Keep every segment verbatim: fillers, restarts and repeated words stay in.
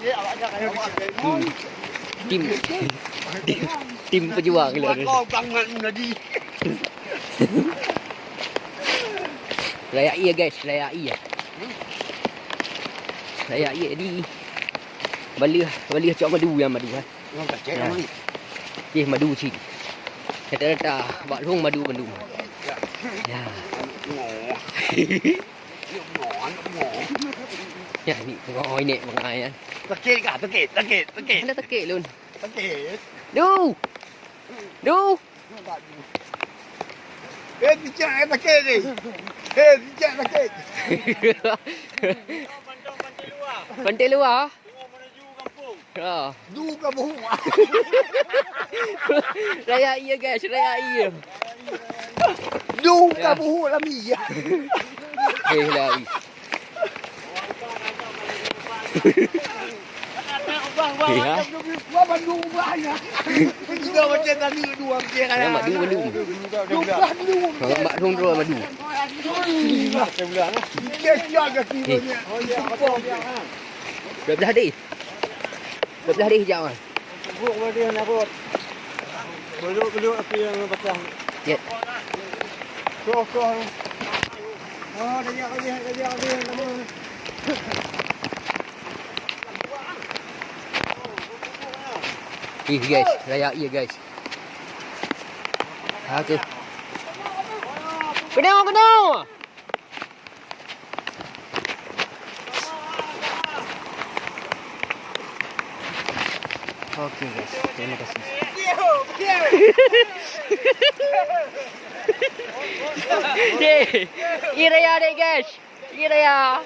Hmm. Tim, tim, tim pejuang lah. Raya ie, guys, raya ie. Raya ie di baleh, baleh cok madu nyang madu, ha. Nyang kacek. Ya. Aman. Ih, madu cit. Rata-rata bak lhong madu bandum. Ya. Ya. Ya, ni pengawa ini, pengawa ya. Sakit kah? Sakit, sakit, sakit. Mana sakit lun? Sakit. Du. Du. Eh, cicak, eh, sakit ni. Eh, cicak, sakit. Pantai luar. Ha. Du ka buhu. Raya ie, guys, raya ie. Du ka buhu lami. Eh, lari. Ya. Wah, bandu ubah ya. Kita macam tadi dua dia kan. Ya, madu, madu. Ubah dulu. Mak dong dua madu. Kita jaga sini. Dua belah deh. Dua belah deh jauh. Buk badi na buk. Beluk-beluk api yang basah. Ya. Koh, koh. Oh, dah jak habis, dah jak habis. Ih, guys, raya ie, guys. Okey. Kena, kena. Okey, guys, terima kasih. Ye, ye raya dek, guys. Ye raya.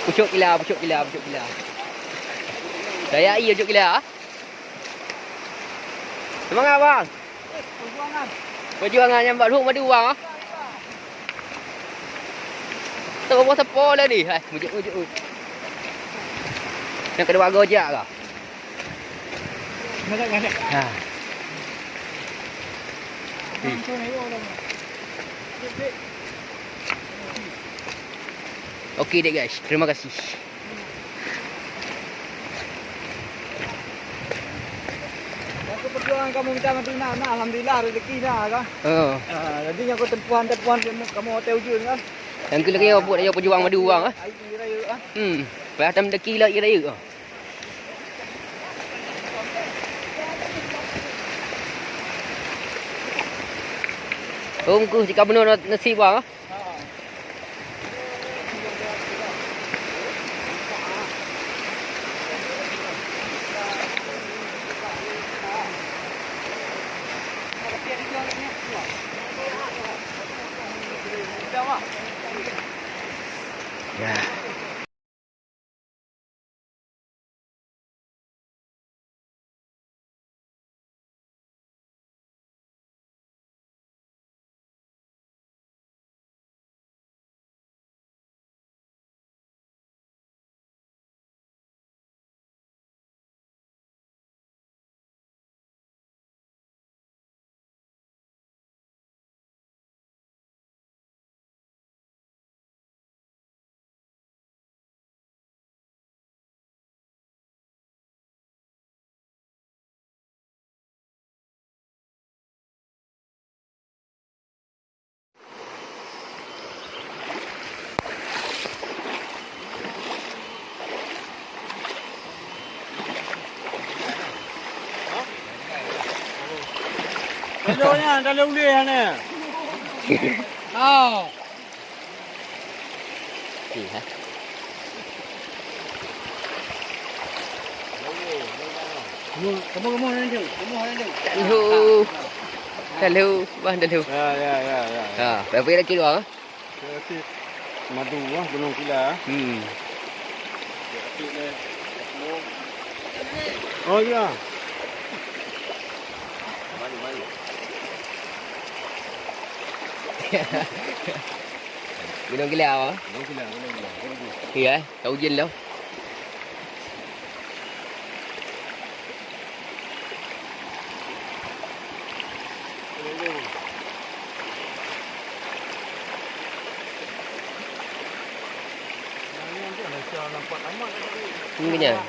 Pucuk gila, pucuk gila, pucuk gila. Raya ie pucuk gila. Semangat, bang. Perjuangan nyang bak lhok madu, bang, ah. Teuh boh sapo lah ni. Hai, mujok, mujok, mujok. Nyang kedua gojak kah? Ha. Hi. Okey dek, guys. Terima kasih. Aku perjuangan kamu minta mati nak, nak, alhamdulillah rezeki nak kan. Oh. Ah, jadi nyang kau tempuhan-tempuhan kamu hotel ujung kan. Yang kira-kira buat dia perjuang madu orang ah. Air yang raya ah. Hmm. Payah tam deki lah raya ah. Hong ku jika benar nasib bang ah. Ya. Kalau nyan, kalau uleh nyan. Oh. Okey, ha. Kamu, kamu, kamu, kamu, kamu. Halo. Halo, bang, halo. Ya, ya, ya, ya. Ha, berapa lagi dua? Madu lah, Gunung Kila. Hmm. Oh, ya. Gunung Kila apa? Gunung Kila, Gunung Kila. Iya, eh? Tahu ujian dah. Ini kenyang.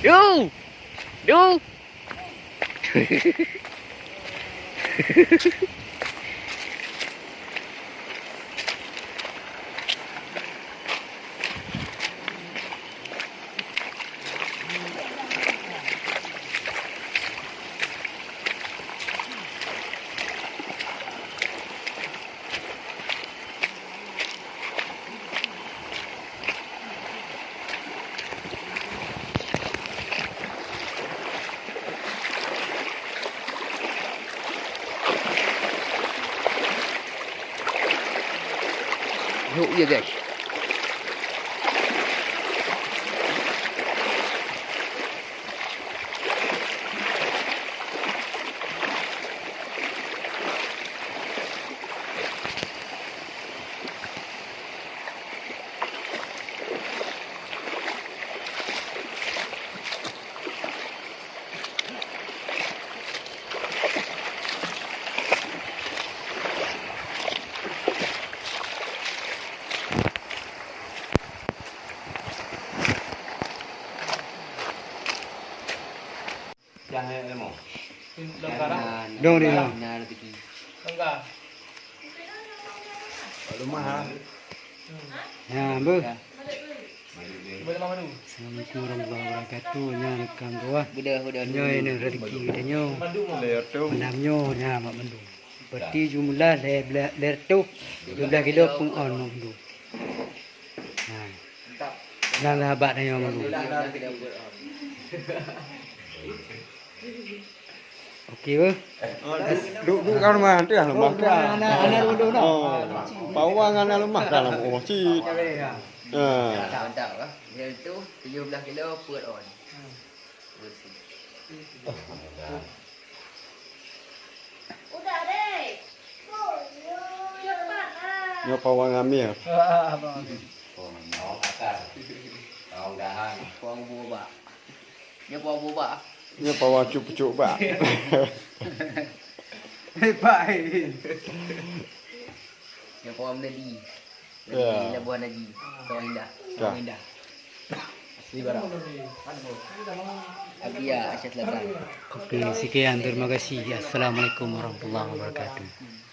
Yo! Yo! Yuk, ya, guys. Dong di, dong. Longga. Kat rumah, ha? Hmm. Ya, beuh. Boleh makan dulu. Assalamualaikum warahmatullahi wabarakatuh. Nyan rekam tu, ah. Udah, udah. Nyoe ini rezeki kita nyoe. Makan dulu, Mak. Malam nyoe, nyan, Mak Mandum. Berarti jumlah lhèe blah, lhèe reutôh dua blah kilo peuet ôn, Mak Mandum. Nah. Nyan lah abak tanyoe, Mak Mandum. Oke, beuh. Oh, duek, duek kat rumah tu, dah lemah dah. Anak, anak dulu dah. Oh, pawang anak lemah dah lemah. Oh, cit. Ya. Mantap, mantap lah. Dia tu tujuh belas kilo, peuet ôn. Besi. Udah deh. Cepat lah. Nyoe pawang amir. Ah, pawang amir. Pawang akar. Pawang dahan. Pawang bubak. Nyoe pawang bubak. Nyoe pawang cucuk bak. Hebat, eh. Nyoe pawang meunadi. Ya. Di Labuhan Haji. Sawah Indah. Ya. Sawah Indah. Asli Barat. Abia, Asia Selatan. Oke, sekian. Terima kasih. Assalamualaikum warahmatullahi wabarakatuh.